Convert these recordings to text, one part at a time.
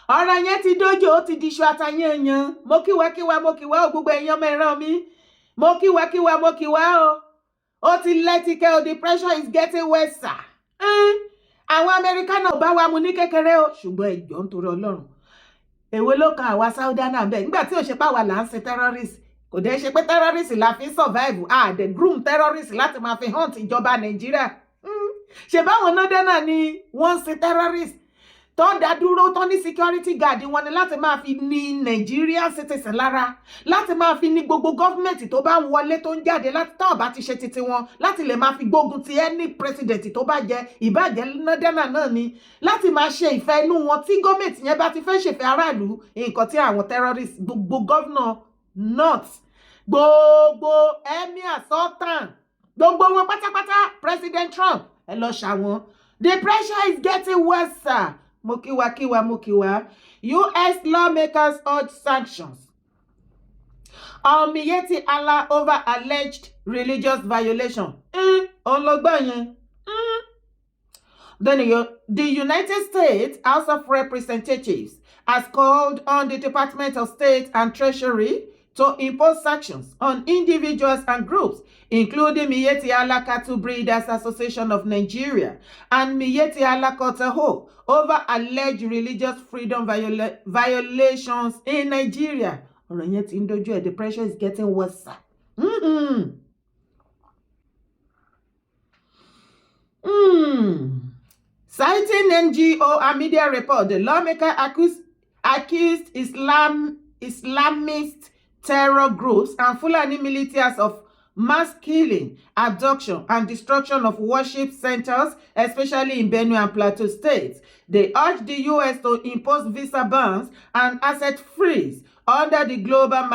Ọ̀rọ̀ yẹn ti dójú, ó ti di iṣu atayanyan. Mo kíwa kíwa, mo kíwa o, gbogbo ẹ̀yin ọmọ ìran mi. Mo kíwa kíwa, mo kíwa o. Ó ti lẹ́tìkẹ́ o. The pressure is getting worse. Àwọn Amẹ́ríkà náà bá wa mu ní kékeré o, ṣùgbọ́n ẹ̀jọ̀, nítorí Ọlọ́run, èwo ló kan àwa Southerner bẹ́ẹ̀ nígbà tí ò ṣe pé àwa là ń ṣe terrorist? Kò dẹ́ ṣe pé terrorist la fi survive. Ah, the groom terrorist láti máa fi hunt ìjọba Nàìjíríà. Ṣe báwọn northerner ni wọ́n ń ṣe terrorist tó ń dá dúró, tó ní security guard wọn ni láti máa fi ní Nigerian citizen lára, láti máa fi ní gbogbo government tó bá ń wọlé, tó ń jáde, láti tán bá ti ṣe titi wọn, láti lè máa fi gbógun ti any president tó bá jẹ, ìbàjẹ́ northerner náà ni, láti máa ṣe ìfẹ́ inú wọn tí gọ́ọ̀mẹ̀ntì yẹn bá ti fẹ́ ṣèfẹ́ aráàlú. Nǹkan tí àwọn terrorist, gbogbo governor north, gbogbo emir, sultan, gbogbo wọn pátápátá, President Trump, ẹ lọ ṣàwọn. The pressure is getting worse, sir. Mo kíwa kíwa, mo kíwa. US lawmakers urge sanctions on Miyetti Allah over alleged religious violation. Òun ló gbọ́ yẹn. Then the United States House of Representatives has called on the Department of State and Treasury to impose sanctions on individuals and groups, including Miyetti Allah Cattle Breeders Association of Nigeria and Miyetti Allah Kautal, over alleged religious freedom violations in Nigeria. Ọ̀rọ̀ yẹn ti ń dojú ẹ̀. The pressure is getting worse. Citing NGO and media report, the lawmaker accused Islamist terror groups and Fulani militias of mass killing, abduction, and destruction of worship centers, especially in Benue and Plateau states. They urged the U.S. to impose visa bans and asset freeze under the Global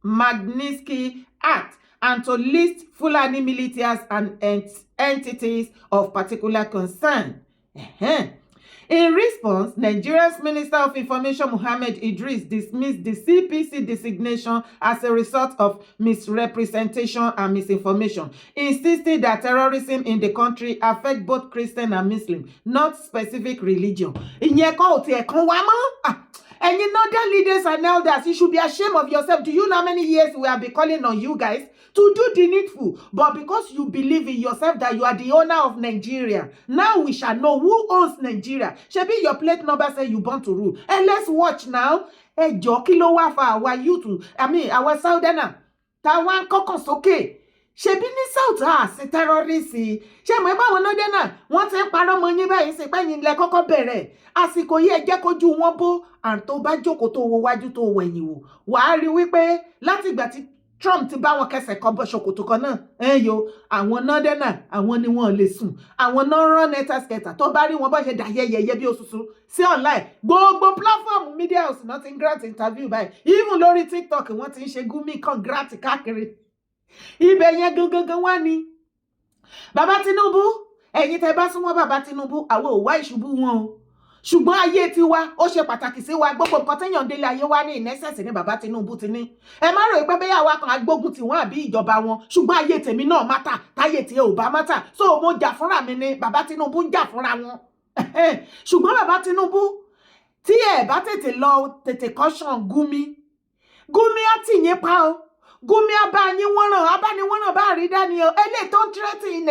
Magnitsky Act and to list Fulani militias and entities of particular concern. Ehen. In response, Nigeria's Minister of Information, Mohammed Idris, dismissed the CPC designation as a result of misrepresentation and misinformation, insisting that terrorism in the country affect both Christian and Muslim, not specific religion. Ìyẹn kọ́ ò tiẹ̀ kan wá mọ́. Ah, ẹ̀yin northern leaders and elders, you should be ashamed of yourself. Do you know how many years we have been calling on you guys to do the needful? But because you believe in yourself that you are the owner of Nigeria, now we shall know who owns Nigeria. Ṣebí your plate number say you born to rule. And let's watch now. Ẹ jọ̀ọ́, kí ló wá fa àwa youth, I mean àwa southerner, tá wá ń kọ́kàn sókè? Ṣebí ní south àsìn terrorist, ṣé mo bá wọn northerner, wọ́n ti ń parọ́ mọ́ yín báyìí sí pẹ́yìn ilẹ̀ kọ́kọ́ bẹ̀rẹ̀. Àsìkò yìí, ẹ jẹ́ kójú wọn bó. Àn tó bá jókòó, tó wo wájú, tó wẹ̀yìn wò, wàá rí wípé látìgbà tí Trump ti bá wọn kẹsẹ̀ kan bọ́ ṣòkòtò kan náà, ẹ yo, àwọn northerner, àwọn ni wọn lè sùn, àwọn náà rán neta sketa. Tó bá rí wọn bá ṣe dà yẹyẹyẹ bí oṣooṣù sí online, gbogbo platform media house náà ti ń grant interview báyìí. Even lórí TikTok, wọ́n ti ń ṣe Gumi kan grant káàkiri ibẹ̀ yẹn gangan wá ní. Bàbá Tinubu, ẹ̀yin tẹ́ bá súnmọ́ bàbá Tinubu, àwọn ò wá ìṣubú wọn o, ṣùgbọ́n ayé tiwa ó ṣe pàtàkì sí wa. Gbogbo nǹkan téèyàn délé ayé wa ní ìnẹ́sẹ̀sì ní bàbá Tinubu ti ní. Ẹ má rò pé bẹ́ẹ̀ àwa kan agbógun tí wọ́n àbí ìjọba wọn, ṣùgbọ́n ayé tèmi náà matter, táyé tí ò bá matter. So mo jà fúnra mi ni bàbá Tinubu ń jà fúnra wọn. Ṣùgbọ́n bàbá Tinubu, tí ẹ bá tètè lọ tètè caution Gumi, Gumi á tì yín pa o. Gumi abáyín wọ́n ràn abániwọ́n ràn bá rí dání o. Eléyìí tó ń threaten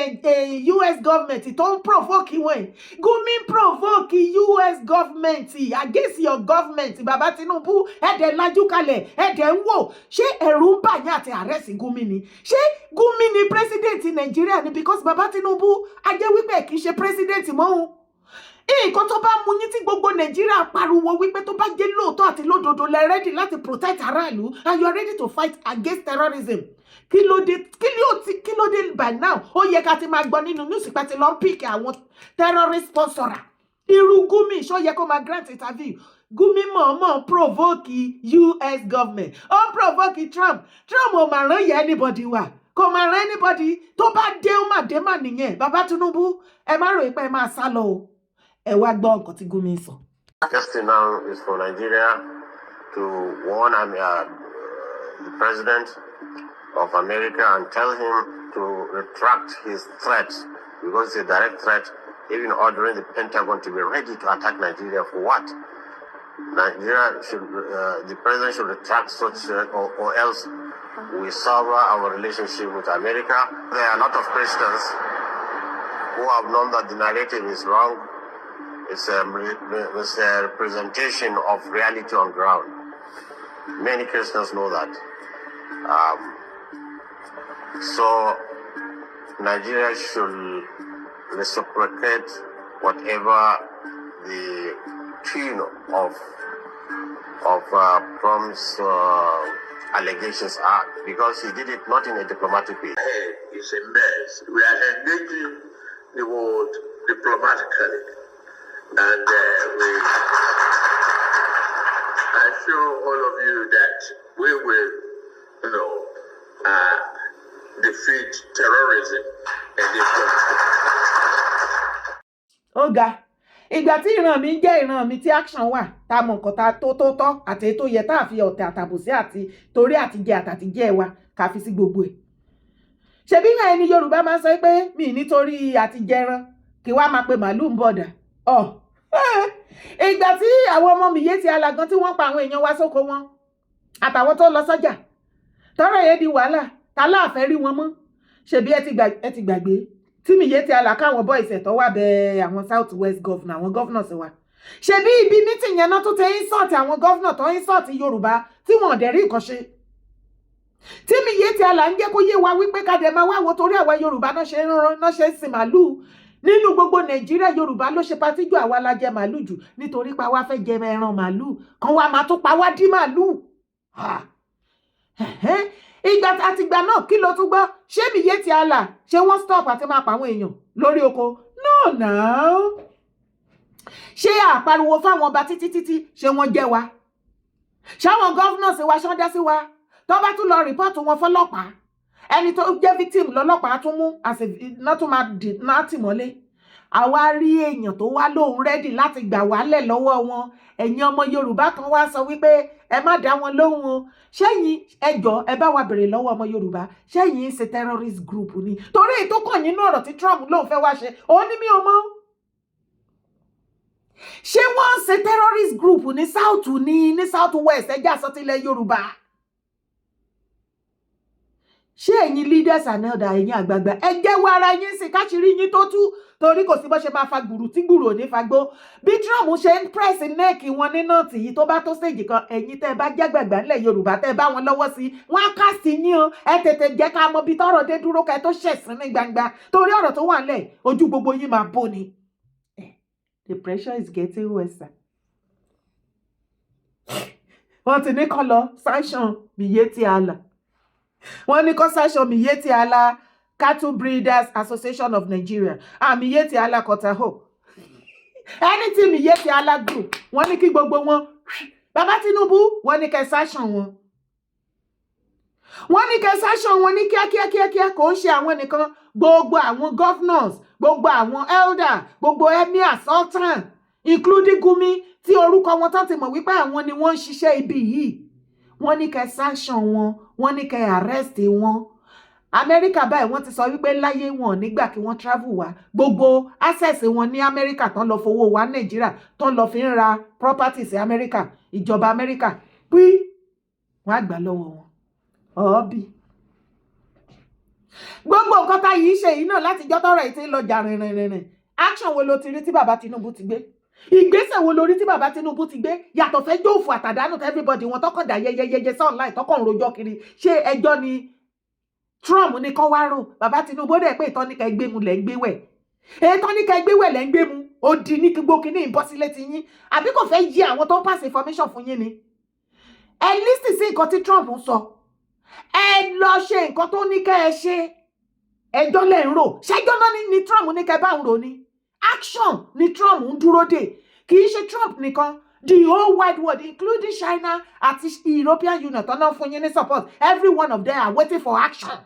US government, tó ń provoke wọn yìí, Gumi ń provoke US government against your government. Bàbá Tinubu, ẹ̀dẹ̀ lajú kalẹ̀, ẹ̀dẹ̀ ń wò. Ṣé ẹ̀rù ń bà yín àti arrest Gumi ni? Ṣé Gumi ni president Nàìjíríà ni? Because bàbá Tinubu, a jẹ́ wípé kì í ṣe president mọ́ òun. Nǹkan tó bá mú yín tí gbogbo Nàìjíríà pariwo wípé tó bá jẹ́ lóòótọ́ àti lódodo lẹ ready láti protect aráàlú and you are ready to fight against terrorism, kí ló dé, kí ló ti, kí ló dé? By now, ó yẹ ká ti máa gbọ́ nínú news pé ti lọ ń pick àwọn terrorist sponsor. Irú Gumi, ṣó yẹ kó máa grant interview? Gumi mọ̀ọ́mọ̀ provoke US government, ó provoke Trump. Trump ò mà rán yẹ anybody wà, kò mà rán anybody. Tó bá dé, ó mà dé mà nìyẹn. Bàbá Tinubu, ẹ má rò pé ẹ máa sá lọ o. Ẹ wá gbọ́ nǹkan tí Gumi sọ. Just now is for Nigeria to warn the president of America and tell him to retract his threat, because it's a direct threat, even ordering the Pentagon to be ready to attack Nigeria for what? Nigeria should, the president should retract such, or else we sever our relationship with America. There are a lot of Christians who have known that the narrative is wrong. It's a representation of reality on ground. Many Christians know that. So Nigeria should reciprocate whatever the tune of Trump's allegations are, because he did it not in a diplomatic way. Head is a mess. We are engaging the world diplomatically, and we assure all of you that we will defeat terrorism in this country. Ó ga. Ìgbà tí ìran mi ń jẹ́ ìran mi, tí action wà, tá a mọ nǹkan tá tó tó tọ́ àti èyí tó yẹ, tá a fi ọ̀tẹ̀ àtàbòsí àti torí àtijẹ àtàtijẹ wa ká fi sí gbogbo ẹ̀. Ṣebí náà ẹni Yorùbá máa ń sọ pé mi nítorí àtijẹran kí wàá máa pe màálù ń bọ̀dà ọ. Ìgbà tí àwọn ọmọ mi yé ti alagan tí wọ́n pa àwọn èèyàn wa sóko wọn àtàwọn tó lọ sọ́jà, tọ́rọ̀ yẹn di wàhálà, ta láàfẹ́ rí wọn mọ́. Ṣebí ẹ ti gbàgbé tí Miyetti Allah káwọn boys ẹ̀ tó wà bẹ àwọn South West governor, àwọn governors wa? Ṣebí ibi meeting yẹn náà tó ti insult àwọn governor, tó insult Yorùbá, tí wọn ò dẹ̀ rí nǹkan ṣe, tí Miyetti Allah ń jẹ́ kó yé wa wípé ká dẹ̀ máa wá wo torí àwa Yorùbá náà ṣe ń rán náà, ṣe ń sin màálùú nínú gbogbo Nàìjíríà. Yorùbá ló ṣe party jù, àwa la jẹ màálùú jù, nítorí pa wá fẹ́ jẹ ẹran màálùú kan wá máa tún pa wá dí màálùú. Ìgbà àtìgbà náà, kí ló tún gbọ́? Ṣé Miyetti Allah, ṣé wọ́n stop àti máa pa àwọn èèyàn lórí oko? No now. Ṣé àpariwo fáwọn ọba títí títí, ṣé wọ́n jẹ́ wa? Ṣáwọn governors wa ṣán dá sí wa? Tó bá tún lọ report wọn fọlọ́pàá, ẹni tó jẹ́ victim lọ́lọ́pàá tún mú náà, tún máa dì náà tì mọ́lé. Àwa rí èèyàn tó wá lóun ready láti gbà wálẹ̀ lọ́wọ́ wọn. Ẹ̀yin ọmọ Yorùbá kan wá sọ wípé ẹ má dá wọn lóhùn o. Ṣẹ́yìn ẹjọ́, ẹ bá wa bèrè lọ́wọ́ ọmọ Yorùbá, ṣẹ́yìn ń ṣe terrorist group ni? Torí èyí tó kàn nínú ọ̀rọ̀ tí Trump lóun fẹ́ wá ṣe, òun ní mi ò mọ̀. Ṣé wọ́n ń ṣe terrorist group ní South, ní South West? Ẹjẹ́ àsọtílẹ̀ Yorùbá. Ṣé ẹ̀yin leaders and elder, ẹ̀yin àgbààgbà, ẹ jẹ́wọ́ ara yín sí káṣírí yín tó tú, torí kò sí bó ṣe máa fa gbùrù tí gbùrù ò ní fagbó. Bí Trump ṣe ń press neck wọn ní north yìí, tó bá tó stage kan, ẹ̀yin tẹ́ ẹ bá jẹ́gbàgbà ńlẹ̀ Yorùbá, tẹ́ ẹ bá wọn lọ́wọ́ sí, wọ́n á kà sí yín o. Ẹ tètè jẹ́ ká mọ bí tọ́rọ̀ dé dúró ká ẹ tó ṣẹ̀sín ní gbangba, torí ọ̀rọ̀ tó wà ńlẹ̀, ojú gbogbo yín máa bó ni. The pressure is getting worse. Wọ́n ti ní kó lọ sanction Miyetti Allah. Wọ́n ní kó sanction Miyetti Allah Cattle Breeders Association of Nigeria and Miyetti Allah Kotaho, anything Miyetti Allah group. Wọ́n ní kí gbogbo wọn, bàbá Tinubu, wọ́n ní kẹ́ sanction wọn, wọ́n ní kẹ́ sanction wọn ní kíákíá kíákíá. Kò ń ṣe àwọn nìkan, gbogbo àwọn governors, gbogbo àwọn elder, gbogbo emir, sultan, including Gumi, tí orúkọ wọn tán ti mọ̀ wípé àwọn ni wọ́n ń ṣiṣẹ́ ibi yìí, wọ́n ní kẹ́ sanction wọn, wọ́n ní kẹ́ arrest wọn. Amẹ́ríkà báyìí, wọ́n ti sọ wípé láyé, wọn nígbà kí wọ́n travel wá. Gbogbo access wọn ní Amẹ́ríkà tán lọ fowó wa Nàìjíríà tán lọ fi ń ra properties Amẹ́ríkà, ìjọba Amẹ́ríkà pí wọ́n á gbà lọ́wọ́ wọn. Ọ̀ọ́bì gbogbo nǹkan tá yìí ṣe yìí náà láti jọ́ tọ́rọ̀ yìí ti ń lọ jà rìnrìnrìnrìn, action wo ló ti rí tí bàbá Tinubu ti gbé? Ìgbésẹ̀ wo lórí tí bàbá Tinubu ti gbé yàtọ̀ fẹ́ jóòfù àtàdánù tí everybody wọn tọkàn dà yẹyẹyẹyẹ sí online, tọkàn ń rojọ́ kiri? Ṣé ẹjọ́ ni Trump ní kọ́ wá rò? Bàbá Tinubu dẹ̀ pé ìtọ́ ní ká gbé mu lẹ̀ ń gbé wẹ̀, ètò ní ká gbé wẹ̀ lẹ̀ ń gbé mu. Ó di ní gbogbo kínní ìbọ́sílẹ̀ ti yín, àbí kò fẹ́ yí àwọn tó ń pass information fún yín ni? Ẹ listen sí nǹkan tí Trump ń sọ, ẹ lọ ṣe nǹkan tó ní kẹ́ ẹ ṣe. Ẹjọ́ lẹ̀ ń rò, ṣẹjọ́ náà ni Trump ní kẹ́ bá ń rò ni? Action ni Trump ń dúró dè. Kì í ṣe Trump nìkan, the whole wide world, including China àti European Union tó náà fún yín ní support, every one of them are waiting for action.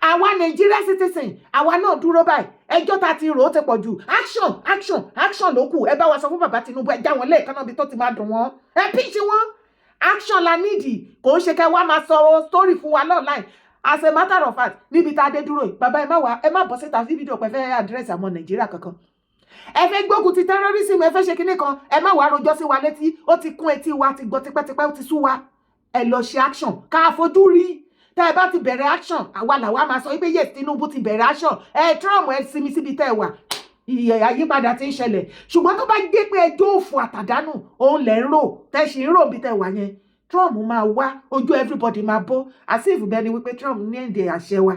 Àwa Nigeria citizen, àwa náà dúró báyìí. Ẹjọ́ ta ti rò ó ti pọ̀ jù. Action, action, action ló kù. Ẹ bá wa sọ fún bàbá Tinubu, ẹ já wọn lẹ́ẹ̀kan náà bí tó ti máa dùn wọ́n, ẹ píṣì wọn. Action la nídìí, kò ń ṣe kẹ́ wá máa sọ story fún wa online. As a matter of fact, níbi tá a dé dúró yìí, bàbá, ẹ má wá, ẹ má bọ́ síta sí fídíò pẹ́ fẹ́ address àwọn Nàìjíríà kankan. Ẹ fẹ́ gbógun ti terrorism, ẹ fẹ́ ṣe kinní kan, ẹ má wàá rojọ́ sí wa létí. Ó ti kún etí wa, ti gbọ́ tipẹ́tipẹ́, ó ti sú wa. Ẹ lọ ṣe action ká fojú rí. Tẹ́ ẹ bá ti bẹ̀rẹ̀ action, àwa làwa máa sọ wípé yes, Tinubu ti bẹ̀rẹ̀ action. Ẹ Trump, ẹ sinmi síbi tẹ́ ẹ wà, ìyẹ̀ àyípadà ti ń ṣẹlẹ̀. Ṣùgbọ́n tó bá gbé pé ẹjọ́ òfò àtàdánù òun lẹ̀ ń rò, tẹ́ ṣì ń rò bí tẹ́ wà yẹn, Trump máa wá ojú, everybody máa bọ́ as if bẹ́ẹ̀ ni wípé Trump ní èdè àṣẹ wa,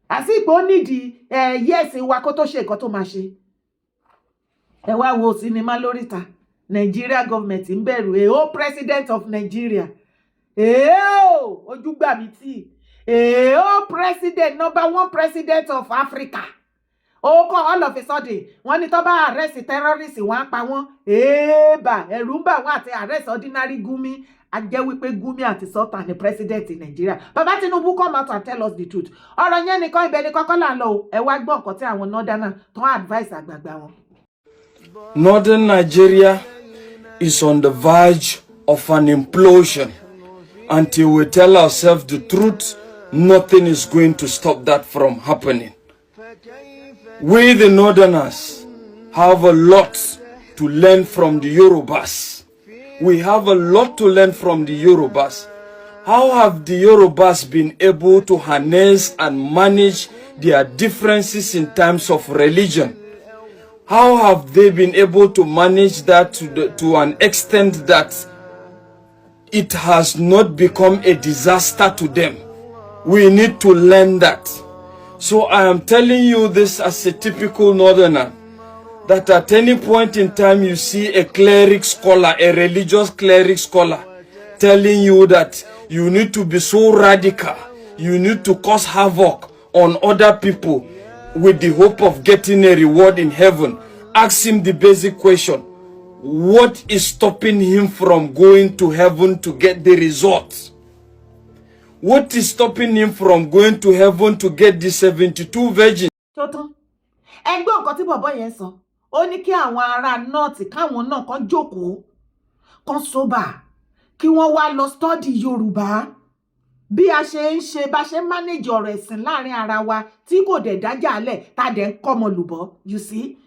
as if ó nídìí ẹ yes wa kó tó ṣe nǹkan tó máa ṣe. Ẹ wá wo sinimá lóríta. Nigeria government ń bẹ̀rù èèó president of Nigeria. Èèó, ojú gbà mí tì. Èèó president, number one president of Africa, ó kọ́ all of a sudden, wọ́n ní tó bá arrest terrorist, wọ́n á pa wọ́n. Èèbà, ẹ̀rù ń bà wọ́n àti arrest ordinary Gumi. A jẹ́ wípé Gumi àti Sultan ni president Nàìjíríà. Bàbá Tinubu, come out and tell us the truth. Ọ̀rọ̀ yẹn nìkan, ibẹ̀ ni kọ́kọ́ là ń lọ o. Ẹ wá gbọ́ nǹkan tí àwọn northerner tó ń advice àgbààgbà wọn. Northern Nigeria is on the verge of an implosion. Until we tell ourselves the truth, nothing is going to stop that from happening. We, the Northerners, have a lot to learn from the Yorubas. We have a lot to learn from the Yorubas. How have the Yorubas been able to harness and manage their differences in terms of religion? How have they been able to manage that to an extent that it has not become a disaster to them? We need to learn that. So I am telling you this as a typical northerner, that at any point in time you see a cleric scholar, a religious cleric scholar, telling you that you need to be so radical, you need to cause havoc on other people with the hope of getting a reward in heaven, ask him the basic question: what is stopping him from going to heaven to get the results? What is stopping him from going to heaven to get the 72 virgins? Tó tán, ẹ gbọ́ nǹkan tí bọ̀bọ́ yẹn sọ. Ó ní kí àwọn ará North, káwọn náà kàn jókòó, kàn sober, kí wọ́n wá lọ study Yorùbá, bí a ṣe ń ṣe, bá ṣe ń manage ọ̀rọ̀ ẹ̀sìn láàrin ara wa tí kò dẹ̀ dájà lẹ̀, tá a dẹ̀ ń kọ́mọ lùbọ́. You see,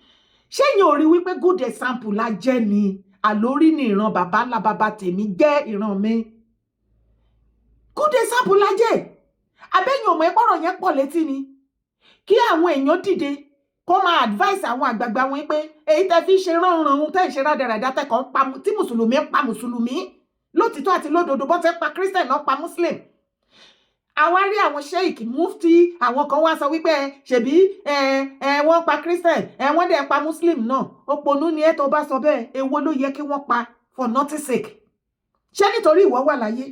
ṣé yẹn ò rí wípé good example la jẹ́ ni? Àlórí ni ìran bàbá ńlá bàbá tèmi jẹ́, ìran mi, good example la jẹ́. Abẹ́yìn ọmọ ẹ̀pọ̀rọ̀ yẹn pọ̀ létí ni kí àwọn èèyàn dìde kó máa advice àwọn àgbààgbà wọn pé èyí tẹ́ fi ṣe ránran, tẹ́ ń ṣe rádaràdá, tẹ́ kàn ń pa, tí mùsùlùmí ń pa mùsùlùmí lótìtọ́ àti lódodo, bọ́ tẹ́ pa Christian náà, pa Muslim. Àwa rí àwọn sheik, mufti, àwọn kan wá sọ wípé ṣebí ẹ ẹ wọ́n pa Christian, ẹ wọ́n dẹ̀ pa Muslim náà. Òpònú ni ẹ tó bá sọ bẹ́ẹ̀. Èwo ló yẹ kí wọ́n pa for nothing sake? Ṣé nítorí ìwọ wà láyé?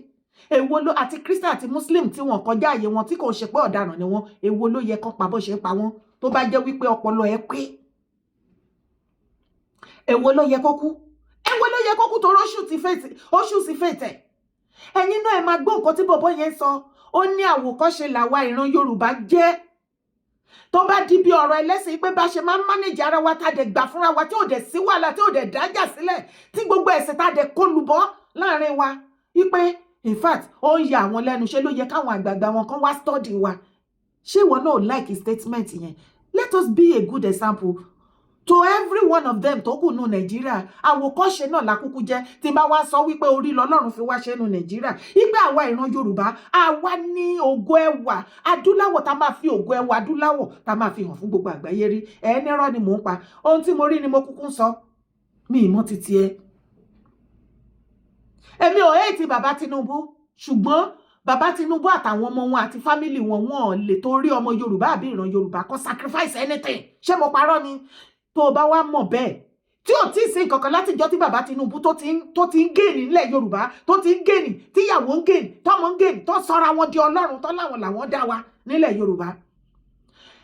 Èwo ló, àti Christian àti Muslim tí wọ́n kọjá àyè wọn, tí kò ṣe pé ọ̀daràn ni wọ́n, èwo ló yẹ kán pa bó ṣe ń pa wọ́n? Tó bá jẹ́ wípé ọpọlọ ẹ pé, èwo ló yẹ kó kú? Èwo ló yẹ kó kú? Torí oṣù sí fètè. Ẹ̀yin náà, ẹ máa gbọ́ nǹkan tí bọ̀bọ́ yẹn sọ. Ó ní àwòkọ́ṣe làwa ìran Yorùbá jẹ́ tó bá di bí ọ̀rọ̀ ẹlẹ́sìn, pé bá ṣe máa ń manage ara wa, tá a dẹ̀ gbà fúnra wa, tí ò dẹ̀ sí wàhálà, tí ò dẹ̀ dájà sílẹ̀, tí gbogbo ẹ̀sìn tá a dẹ̀ kọlùbọ́ láàrin wa, wípé in fact, ó ń ya àwọn lẹ́nu. Ṣé ló yẹ káwọn àgbààgbà wọn kan wá study wa? Ṣé ìwọ náà like statement yẹn? Let us be a good example to every one of them tó kù nù Nàìjíríà. Àwòkọ́ṣe náà lákúkú jẹ́. Tí bá wá sọ wípé orí lọ́lọ́run fi wá ṣe nù Nàìjíríà, wípé àwa ìran Yorùbá, àwa ní ògo ẹwà adúláwọ̀, tá máa fi ògo ẹwà adúláwọ̀ tá máa fi hàn fún gbogbo àgbáyé rí. Ẹ nírọ́ ni mò ń pa. Ohun tí mo rí ni mo kúkú ń sọ. Mi ì mọ̀ títí ẹ. Èmi ò hate bàbá Tinubu, ṣùgbọ́n bàbá Tinubu àtàwọn ọmọ wọn àti family wọn, wọn lè torí ọmọ Yorùbá àbí ìran Yorùbá kó sacrifice anything. Ṣé mo parọ́ ni? Tó o bá wá mọ̀ bẹ́ẹ̀, tí ò tí ì sí nǹkan kan látijọ́ tí bàbá Tinubu tó ti ń gain nílẹ̀ Yorùbá, tó ti ń gain, tíyàwó ń gain, tọmọ ń gain, tó sọra wọn di ọlọ́run, tó láwọn làwọn dá wa nílẹ̀ Yorùbá,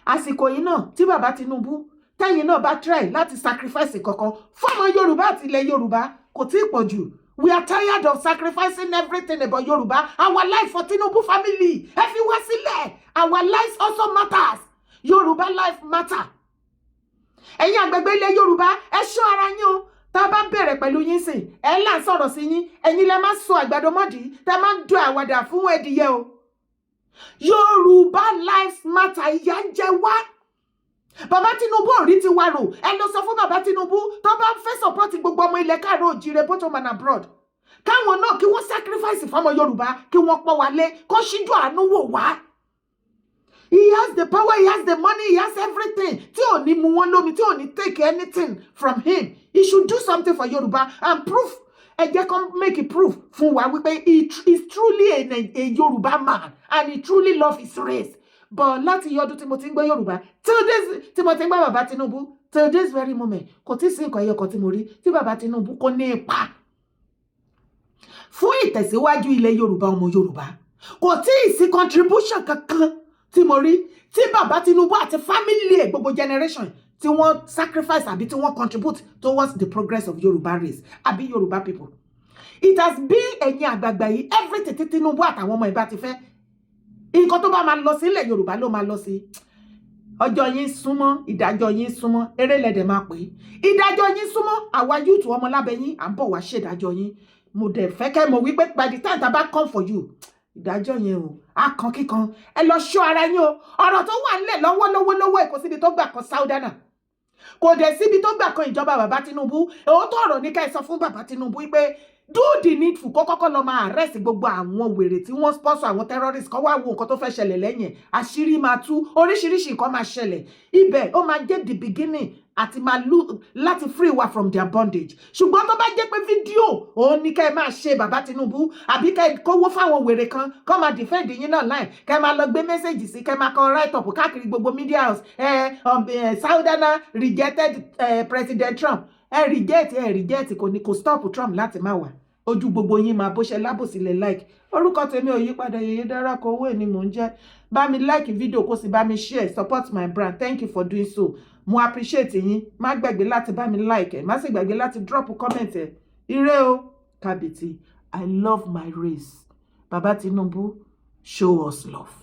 àsìkò yìí náà tí bàbá Tinubu, tẹ́yìn náà bá try láti sacrifice kankan fọ́mọ Yorùbá àti ilẹ̀ Yorùbá, kò tí ì pọ̀ jù. We are tired of sacrificing everything about Yorùbá, our life for Tinubu family. Ẹ fi wá sílẹ̀. Our lives also matters. Yorùbá life matter. Ẹ̀yin àgbègbè ilẹ̀ Yorùbá, ẹ ṣọ́ ara yín o. Tá a bá bẹ̀rẹ̀ pẹ̀lú yín sìn, ẹ̀ là ń sọ̀rọ̀ sí yín. Ẹ̀yin lẹ máa sọ àgbàdo mọ́dì, tẹ máa ń dún àwàdà fún ẹdìyẹ o. Yorùbá lives matter. Ìyà ń jẹ wá. Bàbá Tinubu ò rí ti wá rò. Ẹ lọ sọ fún bàbá Tinubu, tó bá ń fẹ́ support gbogbo ọmọ ilẹ̀ káàárọ̀ òjìrè, both home and abroad, káwọn náà kí wọ́n sacrifice fọmọ Yorùbá, kí wọ́n pọ́n wálé, kó ṣíjú àánú wò wá. He has the power, he has the money, he has everything tí ò ní mu wọn lómi, tí ò ní take anything from him. He should do something for Yorùbá and proof. Ẹ jẹ́ kó make a proof fún wa wípé he is truly a Yorùbá man and he truly love his race. But láti ọdún tí mo ti ń gbọ́ Yorùbá till this, tí mo ti ń gbọ́ bàbá Tinubu till this very moment, kò tí ì sí nǹkan ẹyọ kan tí mo rí tí bàbá Tinubu kò ní ipa fún ìtẹ̀síwájú ilẹ̀ Yorùbá, ọmọ Yorùbá. Kò tí ì sí contribution kankan tí mo rí tí bàbá Tinubu àti family ẹ̀, gbogbo generation tí wọ́n sacrifice àbí tí wọ́n contribute towards the progress of Yorùbá race àbí Yorùbá people. It has been ẹ̀yin àgbààgbà yìí, everything tí Tinubu àtàwọn ọmọ ìbá ti fẹ́, nǹkan tó bá máa lọ sílẹ̀ Yorùbá ló máa lọ sí. Ọjọ́ yín súnmọ́, ìdájọ́ yín súnmọ́. Eré lẹ́dẹ̀ máa pè é, ìdájọ́ yín súnmọ́. Àwa youth ọmọ lábẹ́ yín, à ń bọ̀ wá ṣèdájọ́ yín. Mo dẹ̀ fẹ́ kẹ́ mọ̀ wípé by the time tá a bá come for you, ìdájọ́ yẹn o, á kan kíkan. Ẹ lọ ṣọ́ ara yín o. Ọ̀rọ̀ tó wà nílẹ̀ lọ́wọ́lọ́wọ́ lọ́wọ́ ẹ̀, kò síbi tó gbà kan Southerner, kò dẹ̀ síbi tó gbà kan ìjọba bàbá Tinubu. Òótọ́ ọ̀rọ̀ ní ká ẹ sọ fún bàbá Tinubu wípé do the needful, kó kọ́kọ́ lọ máa arrest gbogbo àwọn wèrè tí wọ́n sponsor àwọn terrorists, kó wá wo nǹkan tó fẹ́ ṣẹlẹ̀ lẹ́yìn ẹ̀. Àṣírí máa tú, oríṣiríṣi nǹkan máa ṣẹlẹ̀. Ibẹ̀ ó máa jẹ́ the beginning àti máa lù láti free wa from their bondage. Ṣùgbọ́n tó bá jẹ́ pé fídíò òun ní ká ẹ máa ṣe, bàbá Tinubu, àbí ká ẹ kówó fáwọn wèrè kan kó máa defend yín náà láì ká ẹ máa lọ gbé message sí, ká ẹ máa kọ write up káàkiri gbogbo media house ẹ, Southerner rejected President Trump. Ẹ reject, ẹ reject, kò ní kò stop Trump láti má wà. Ojú gbogbo yín máa bó ṣe lábòsílẹ̀. Like, orúkọ tèmi ò yí padà, Yèyé Dára kọ owó ni mò ń jẹ́. Bá mi like video, kó sì bá mi share. Support my brand. Thank you for doing so, mo appreciate yín. Má gbàgbé láti bá mi like ẹ, má sì gbàgbé láti drop comment ẹ. Ire o, kábìtì. I love my race. Baba Tinubu, show us love.